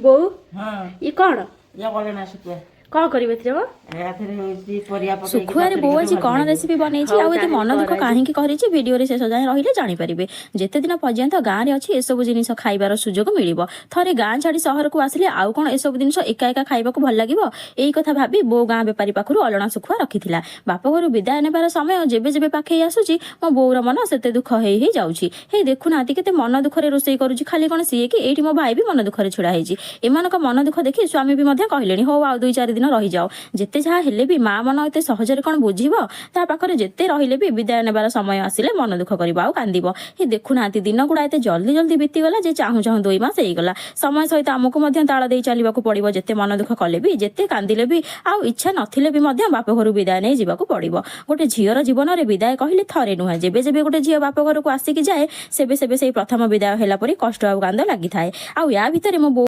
ବୋଉ, ହଁ। ଇଏ କ'ଣ? ଇଏ ଅଲଣା ଶୁଖୁଆ। କ'ଣ କରିବେ ଏଥିରେ ମ? ଏଥିରେ ହଉଛି ପରିବା ପକେଇକି ଶୁଖୁଆରେ ଚଚଡ଼ି ବୋଉ କରି ଆଜି ଭଲ କ'ଣ ଲାଗିବ। ରେସିପି ବନେଇଛି ହଉ ଆଉ ଏତେ ତାହେଲେ ମନ ଦୁଃଖ କର ଆଜି। କାହିଁକି କରିଛି, ଭିଡ଼ିଓରେ ଶେଷ ଯାଏଁ ରହିଲେ ଜାଣିପାରିବେ। ଯେତେ ଦିନ ପର୍ଯ୍ୟନ୍ତ ଗାଁରେ ଅଛି, ଏସବୁ ଜିନିଷ ଖାଇବାର ସୁଯୋଗ ମିଳିବ। ଥରେ ଗାଁ ଛାଡ଼ି ସହରକୁ ଆସିଲେ ଆଉ କ'ଣ ଏସବୁ ଜିନିଷ ଏକା ଏକା ଖାଇବାକୁ ଭଲ ଲାଗିବ? ଏଇ କଥା ଭାବି ବୋଉ ଗାଁ ବେପାରୀ ପାଖରୁ ଅଲଣା ଶୁଖୁଆ ରଖିଥିଲା। ବାପ ଘରୁ ବିଦାୟ ନେବାର ସମୟ ଯେବେ ଯେବେ ପାଖେଇ ଆସୁଛି, ମୋ ବୋଉର ମନ ସେତେ ଦୁଃଖ ହେଇ ହେଇ ଯାଉଛି। ହେଇ ଦେଖୁନାହାନ୍ତି, କେତେ ମନ ଦୁଃଖରେ ରୋଷେଇ କରୁଛି। ଖାଲି କ'ଣ ସିଏ କି, ଏଇଠି ମୋ ଭାଇ ବି ମନ ଦୁଃଖରେ ଛିଡ଼ା ହେଇଛି। ଏମାନଙ୍କ ମନ ଦୁଃଖ ଦେଖି ସ୍ୱାମୀ ବି ମଧ୍ୟ କହିଲେଣି, ହଉ ଆଉ 2-4 ଦିନ ରହିଯାଅ। ଯେତେ ଯାହା ହେଲେ ବି ମା ମନ ଏତେ ସହଜରେ କ'ଣ ବୁଝିବ? ତା ପାଖରେ ଯେତେ ରହିଲେ ବି ବିଦାୟ ନେବାର ସମୟ ଆସିଲେ ମନ ଦୁଃଖ କରିବ ଆଉ କାନ୍ଦିବ। ହେ ଦେଖୁନାହାନ୍ତି, ଦିନ ଗୁଡ଼ା ଏତେ ଜଲ୍ଦି ଜଲ୍ଦି ବିତିଗଲା ଯେ ଚାହୁଁ ଚାହୁଁ 2 ମାସ ହେଇଗଲା। ସମୟ ସହିତ ଆମକୁ ମଧ୍ୟ ତାଳ ଦେଇ ଚାଲିବାକୁ ପଡ଼ିବ। ଯେତେ ମନ ଦୁଃଖ କଲେ ବି, ଯେତେ କାନ୍ଦିଲେ ବି ଆଉ ଇଚ୍ଛା ନଥିଲେ ବି ମଧ୍ୟ ବାପ ଘରୁ ବିଦାୟ ନେଇ ଯିବାକୁ ପଡ଼ିବ। ଗୋଟେ ଝିଅର ଜୀବନରେ ବିଦାୟ କହିଲେ ଥରେ ନୁହେଁ। ଯେବେ ଯେବେ ଗୋଟେ ଝିଅ ବାପ ଘରକୁ ଆସିକି ଯାଏ, ସେବେ ସେବେ ସେଇ ପ୍ରଥମ ବିଦାୟ ହେଲା ପରି କଷ୍ଟ ଆଉ କାନ୍ଦ ଲାଗିଥାଏ। ଆଉ ୟା ଭିତରେ ମୋ ବୋଉ